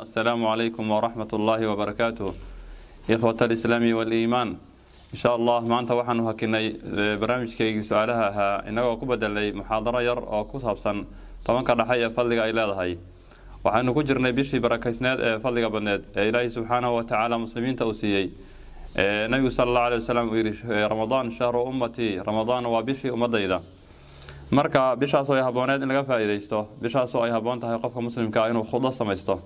السلام عليكم ورحمة الله وبركاته إخوة الإسلام والإيمان إن شاء الله maanta waxaanu hakinay barnaamijkaygii su-aalaha ahaa inagoo ku bedelay muxaadaro yar oo ku saabsan 10-ka dhexe ee fadliga ay leedahay. Waxaanu ku jirnay bishii barakaysneed ee fadliga badneed ee Ilaahay subxaanahu wa tacaala muslimiinta uu siiyey. Nabigu sala allahu alayhi wasalam uu yidhi: "Ramadaan shahru ummatii", Ramadaan waa bishii ummadayda. Marka bishaasoo ay habbooneed in laga faa'iidaysto, bishaasoo ay habboon tahay qofka muslimka ah inuu khudo samaysto,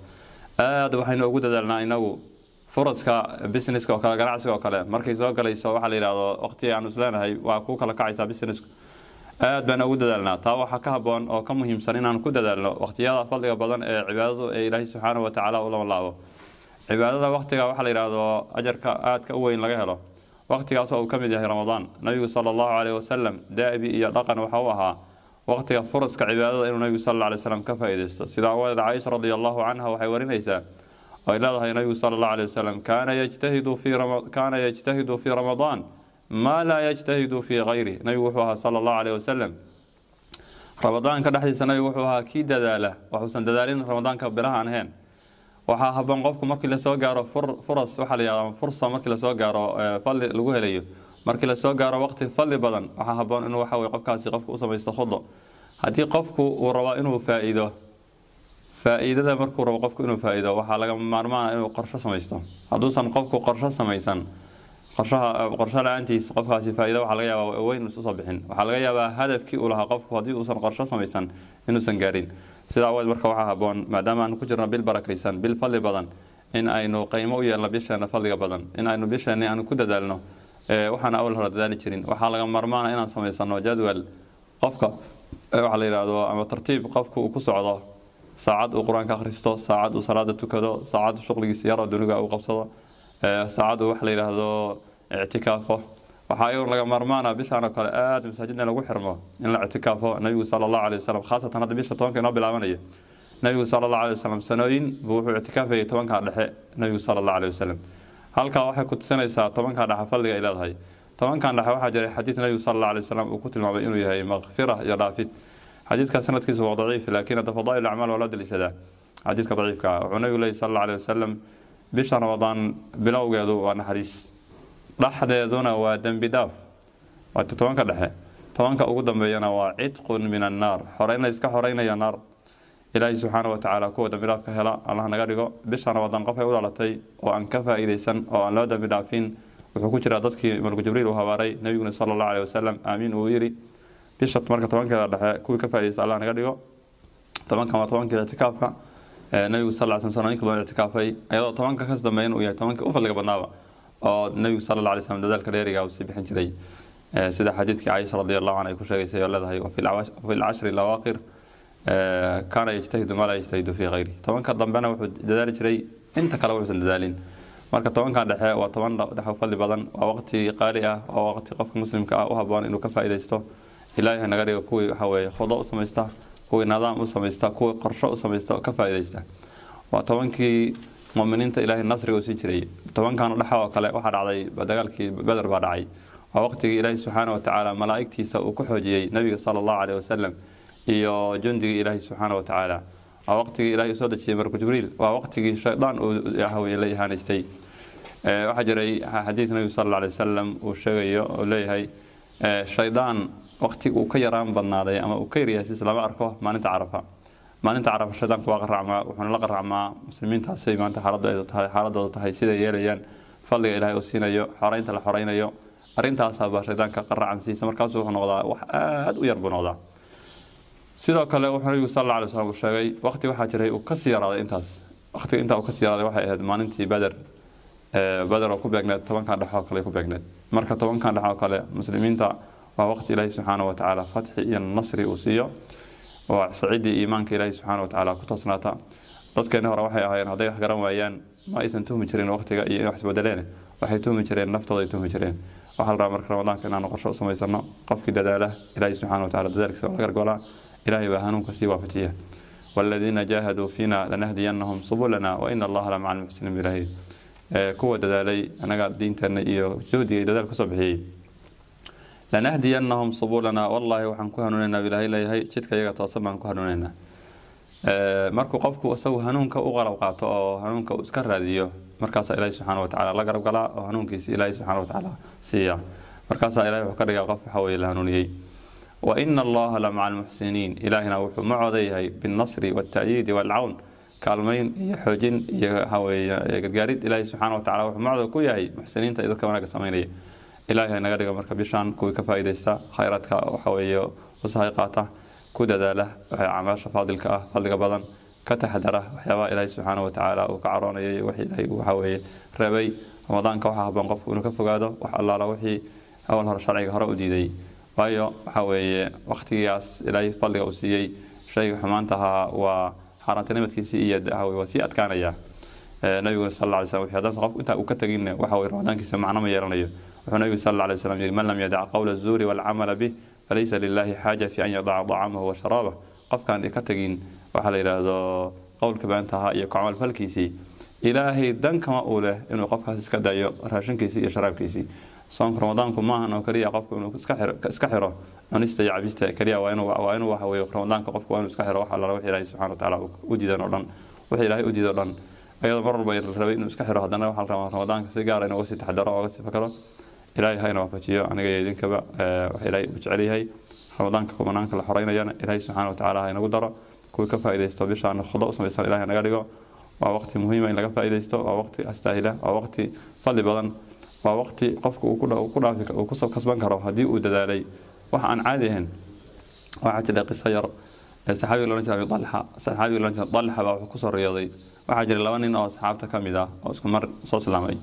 aad waxaynu ugu dadaalnaa inagu furaska businesska oo kale, ganacsiga oo kale. Markay soo galayso waxaa la yidhahdo waqti aanu isleenahay waa ku kala kacaysaa businessku, aad baan ugu dadaalnaa. Taa waxaa ka habboon oo ka muhiimsan inaan ku dadaalno waqtiyada fadliga badan ee cibaadadu ee Ilaahay subxaanahu wa tacaala u labanlaabo cibaadada, waqtiga waxaa la yidhaahdo ajarka aadka u weyn laga helo, waqtigaas oo uu ka mid yahay Ramadaan. Nabigu sala allahu caleyhi wasalam daabi iyo dhaqan waxa u ahaa waqtiga furaska cibaadada inuu nabigu sal alla alay wasalam ka faa'iidaysto. Sidaa awadeed Caaisha radia allahu canha waxay warinaysaa oo ay leedahay: nabigu sala allahu alayhi wasalam kaana yajtahidu fi Ramadaan maa laa yajtahidu fi gayri. Nabigu wuxuu ahaa sala allahu alayhi wasalam Ramadaanka dhexdiisa, nabigu wuxuu ahaa kii dadaala waxuusan dadaalin Ramadaanka bilaha aan ahayn. Waxaa habboon qofku markii lasoo gaaro furas waxaa la yidhahdaa fursa, markii lasoo gaaro fadli lagu helayo, markii lasoo gaaro waqti fadli badan, waxaa habboon inuu waxa weye qofkaasi qofku u samaysto khudo. Haddii qofku uu rabo inuu faa'iido, faa'iidada markuu rabo qofku inuu faa'iido, waxaa laga maarmaana inuu qorsho samaysto. Hadduusan qofku qorsho samaysan, qorshaha qorsho la-aantiis qofkaasi faa'iido waxaa laga yaabaa weyn isu soo bixin. Waxaa laga yaabaa hadafkii uu lahaa qofku haddii uusan qorsho samaysan inuusan gaarin. Sidaa awadeed marka waxaa habboon, maadaama aanu ku jirno bil barakaysan, bil fadli badan, in aynu qiimo u yeelno bisheena fadliga badan, in aynu bisheeni aanu ku dadaalno waxaan awal hore dadaali jirin. Waxaa laga maarmaana inaan samaysano jadwal qofka waxaa la yidhaahdo ama tartiib qofku uu ku socdo: saacad uu Qur-aanka akhristo, saacad uu salaada tukado, saacad shuqligiisa yaroo duniga uu qabsado, saacad uu waxa la yidhaahdo ictikaafo. Waxaa iyagoo laga maarmaana bishaan oo kale aada masaajidna lagu xirmo in la ictikaafo. Nabigu sala allahu alayhi wasalam, khaasatan hadda bisha 10-ka inoo bilaabanayo, nabigu sala allahu alayhi wasalam sanooyin buu wuxuu ictikaafayay 10-ka dhexe. Nabigu sala allahu alayhi wasalam halkaa waxay ku tusinaysaa 10-ka dhexe fadliga ay leedahay. 10-kan dhexe waxaa jiray xadiid nabigu sala allahu alayhi wasalam uu ku tilmaamay inuu yahay makfira iyo dhaafid. Xadiidka sanadkiisu waa daciif, laakiin hadda fadaa'il acmaal waa loo daliishadaa xadiidka daciifka ah. Wuxuu nabigu leeyahy sala allahu alayhi wasalam: bisha Ramadaan bilowgeedu waa naxariis, dhexdeeduna waa dembi dhaaf, waa 10-ka dhexe, 10-ka ugu dambeeyana waa cidqun min annaar, xoreyn la iska xoreynaya naar. Ilaahay subxaana wa tacaala kuwa dembi dhaaf ka hela Allah naga dhigo. Bisha Ramadaan qofay u dhalatay oo aan ka faa'iidaysan oo aan loo dembi dhaafin wuxuu ku jiraa dadkii malku Jibriil uu habaaray, nabiguna sala allahu alayhi wasalam aamiin uu yidhi. Bisha marka 10-keeda dhexe kuwii ka faa'iidaysta Allah naga dhigo. 10-kan waa 10-kii ictikaafka. Nabigu sal lla slam sanooyinka badan ictikaafay, iyadoo 10-ka kas dambeeyan uu yahay 10-kii u fadliga badnaaba oo nabigu sala alla alay slam dadaalka dheeriga uu sii bixin jiray, sida xadiidkii Caaisha radi allahu canha ay ku sheegaysay oo leedahay: "Wafi alcashri lawaaqir kaana yajtahidu maa laa yajtahidu fii hayri". 10-ka dambena wuxuu dadaali jiray inta kale wuxuusan dadaalin. Marka 10-kan dhexe waa 10 dhexe fadli badan, waa waqti qaali ah, waa waqti qofka muslimka ah u habboon inuu ka faa'iidaysto. Ilaahay naga dhigo kuwii waxa weeye khudo u samaysta, kuwii nidaam u samaysta, kuwii qorsho u samaysta oo ka faa'iidaysta. Waa 10-kii muminiinta Ilaahay nasriga uu siin jiray. 10-kan dhexe oo kale waxaa dhacday dagaalkii Beder baa dhacay. Waa waqtigii Ilaahay subxaana wa tacaala malaa'igtiisa uu ku xoojiyey nabiga sala allahu caleyhi wasalam iyo jundigii Ilaahay subxaana wa tacaala. Waa waqtigii Ilaahay uu soo dejiyey marku Jibriil. Waa waqtigii shaydaan uu waxaweye la ihaanaystay. Waxaa jiray xadiid nabigu sal alla alay wasalam uu sheegayo oo leeyahay: shaydaan waqti uu ka yaraan badnaaday ama uu ka yaryahay sis lama arko maalinta Carafa. Maalinta Carafa shaydaanku waa qaracmaa, wuxuuna la qaracmaa muslimiintaasay maanta xaaladooda tahay, xaaladooda tahay, siday yeelayaan, fadliga Ilaahay uu siinayo, xoreynta la xoreynayo. Arrintaasaa baa shaydaanka qaracan siisa, markaasuu wuxuu noqdaa wax aada u yar buu noqdaa. Sidoo kale wuxuu nabigu sal alla alay slam uu sheegay waqti waxaa jiray uu kasii yaraaday intaas. Waqtiga intaa uu kasii yaraaday waxay ahayd maalintii Beder, Beder oo ku beegneed 10-kan dhexe oo kale ku beegneed. Marka 10-kan dhexe oo kale muslimiinta waa waqti Ilaahi subxaana wa tacaala fatxi iyo nasri uu siiyo, waa saciidii iimaanka Ilaahi subxaana wa tacaala ku toosnaata. Dadkeeni hore waxay ahaayeen hadday wax garan waayaan ma aysan tuhmi jirin waqtiga iyo in wax isbedeleen, waxay tuhmi jireen naftooda ay tuhmi jireen. Waxaa la rabaa marka Ramadaanka inaanu qorsho u samaysano. Qofkii dadaala Ilaahi subxaana wa tacala dadaalkiisa waa la gargolaa, Ilaahay baa hanuunka sii waafajiya. "Waladiina jaahaduu fiina lanahdiyannahum subulana wa ina Allaha la maca almuxsiniin". Ilaahay kuwa dadaalay anaga diinteena iyo juhdiga iyo dadaal kusoo bixiyey, "lanahdiyannahum subulana", wallaahi waxaan ku hanuunaynaa, Ilaahay leeyahay, jidka iyaga toosan baan ku hanuunaynaa. Markuu qofku isagu hanuunka u qalab qaato oo hanuunka uu iska raadiyo, markaasaa Ilaahay subxaana watacaala la garab galaa oo hanuunkiisa Ilaahay subxaana watacaala siiya. Markaasaa Ilahay wuxuu ka dhigaa qof waxa weye la hanuuniyey. Wa ina Allaha la maca almuxsiniin, Ilaahina wuxuu macooda yahay binnasri walta'yiidi waalcawn, kaalmayn iyo xoojin iyo waxa weeye gargaarid. Ilaahay subxaana watacaala wuxuu macooda ku yahay muxsiniinta iyo dadka wanaagga samaynaya. Ilaahay ha naga dhigo marka bishaan kuwii ka faa'iidaysta khayraadka, waxa weeye usahay qaata, ku dadaala waxay acmaasha faadilka ah, fadliga badan, ka taxadara waxyaabaha Ilaahay subxaana watacaala uu ka caroonayay, wixii Ilaahay waxa weeye reebay. Ramadaanka waxaa habboon qofku inuu ka fogaado wax allaala wixii awal hore sharciga hore u diiday, waayo waxa weeye waqtigaas Ilaahay fadliga uu siiyey shayga xumaanta ahaa waa xaaraantinimadkiisii iyo waa sii adkaanaya. Nabigu sal alla alay slam wuxuu haddana qofku intaa uu ka teginna waxa weye ramadaankiisa macno ma yeelanayo. Wuxuu nabigu sal alla alay wasalam yidhi: man lam yadac qawla zuuri walcamala bih falaysa lilahi xaaja fi an yadaca dacaamahu wa sharaabah. Qofkaan ka tegin waxaa la yidhaahdo qowlka beenta ahaa iyo ku camalfalkiisii, Ilaahay dan kama uu leh inuu qofkaas iska dayo raashinkiisii iyo sharaabkiisii. Soonka ramadaanku maahan oo keliya qofku inuu iska xiro cunista iyo cabista keliya. Waa inuu waxa weye ramadaanka qofku waa inuu iska xiro wax allaala wixii Ilaahay subxana watacaala u diidan oo dhan, wixii Ilaahay u diido dhan. Iyadoo mar walba la rabay inuu iska xiro, haddana waxaa la rabaa ramadaanka si gaara inuu uga sii taxadaro oo uga sii fakaro. Ilaahay ha ina waafajiyo aniga iyo idinkaba wax Ilaahay u jecel yahay. Ramadaanka kumanaanka la xoreynayana Ilaahay subxaana watacaala ha inagu daro kuwii ka faa'iidaysto. Bishaan khudo u samaysan Ilahay naga dhigo. Waa waqti muhiima in laga faa'iidaysto, waa waqti astaahila, waa waqti fadli badan, waa waqti qofku uu ku dhaafi uu ku kasban karo haddii uu dadaalay wax aan caadi ahayn. Waxaa jira qiso yar ee saxaabiga la odhan jiray Abi Talxa. Saxaabiga la odhan jiray Talxa baa wuxuu kusoo riyooday waxaa jiray laba nin oo asxaabta ka mid ah oo isku mar soo islaamay.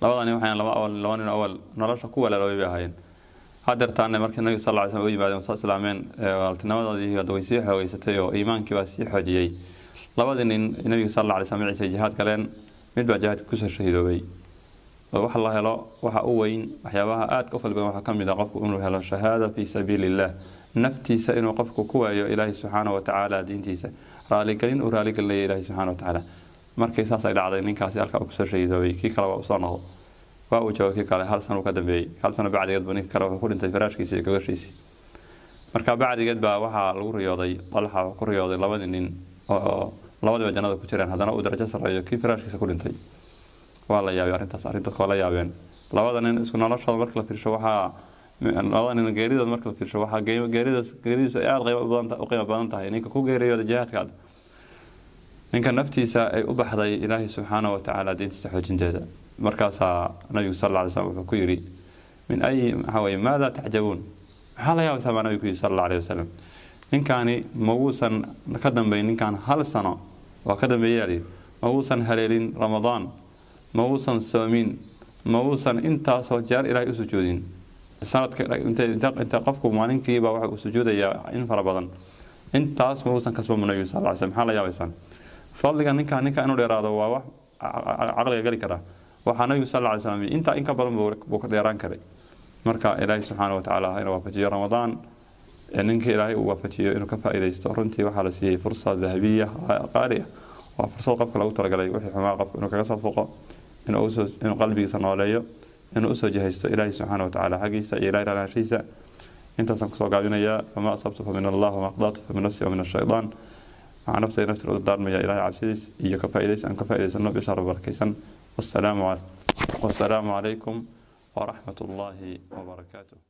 Labada nin waxay laba nin awal nolosha ku walaaloobay bay ahaayeen. Hadeertaana markii nabiga sal alla alay slam u yimaadeen soo islaameen, walaaltinimadoodii hadda way sii xoogeysatay oo iimaankii baa sii xoojiyey. Labadii nin nabiga sal alla alay slam maciisa jihaad galeen, mid baa jihaadka kusoo shahiidoobay. Wax la helo waxa u weyn, waxyaabaha aadka u fadli badan waxaa ka mid ah qofku inuu helo shahaada fi sabiili illah, naftiisa inuu qofku ku waayo Ilaahay subxaana wa tacaala diintiisa, raaligelin uu raaligelinaya Ilaahay subxaana wa tacaala. Markii saas ay dhacday, ninkaasi halkaa uu kusoo shahiidoobay, kii kale waa usoo noqdo, waa uu joogay. Kii kale hal sano uu ka dambeeyey. Hal sano bacdigeed buu ninka kale wuxuu ku dhintay firaashkiisii iyo gogashiisii. Marka bacdigeed baa waxaa lagu riyooday, Talxa wuxuu ku riyooday labadii nin oo labadiiba jannada ku jireen, haddana uu darajo sarreeyo kii firaashkiisa ku dhintay. Waa la yaabay arrintaas, arrin dadka waa la yaabeen. Labada nin isku noloshooda marka la fiirsho, waxaa labada nin geeridooda marka la fiirsho, waxaa geeridaas geeridiisu ay aada qiimo badan u qiimo badan tahay ninka ku geeriyooda jihaadka, ninka naftiisa ay u baxday Ilaahay subxaana wa tacaala diintiisa xoojinteeda. Markaasaa nabigu sal alla alay slam wuxuu ku yidhi: min ay maxaa weye maada tacjabuun? Maxaa la yaabaysaa? Baa nabigu ku yidhi sal alla alayh wasalam. Ninkaani maguusan ka dambeyn, ninkaan hal sano waa ka dambeeyaa layidhi, maguusan haleelin Ramadaan, maguusan soomin, maguusan intaasoo jeer Ilaahay u sujuudin sanadka. Inta qofku maalinkiiba waxa uu sujuudayaa in fara badan, intaas maguusan kasban bu nabigu sal lla slam. Maxaa la yaabaysaan? Fadliga ninka inuu dheeraado waa wax caqliga geli kara. Waxaa nabigu sal alla alay slam intaa in ka badan buu ka dheeraan karay. Marka Ilaahay subxaana wa tacaala ha ina waafajiyo Ramadaan. Ninka Ilaahay uu waafajiyo inuu ka faa'iidaysto, runtii waxaa la siiyey fursa dahabiya qaali ah. Waa fursad qofka lagu talagalay wixii xumaa qofka inuu kaga soo foqo, inuu qalbigiisa nooleeyo, inuu usoo jihaysto Ilaahay subxaana wa tacaala xaggiisa iyo Ilahay raalahashiisa. Intaasaan kusoo gaabinayaa. Famaa asabtu fa min Allah, wama aqdatu fa min nafsi wa min ashaytaan. Waxaan naftay naftir u dardaarmaya Ilahay cabsidiis iyo ka faa'iidays aan ka faa'iidaysano bisha barakaysan. Wassalaamu calaykum waraxmat ullaahi wabarakaatuh.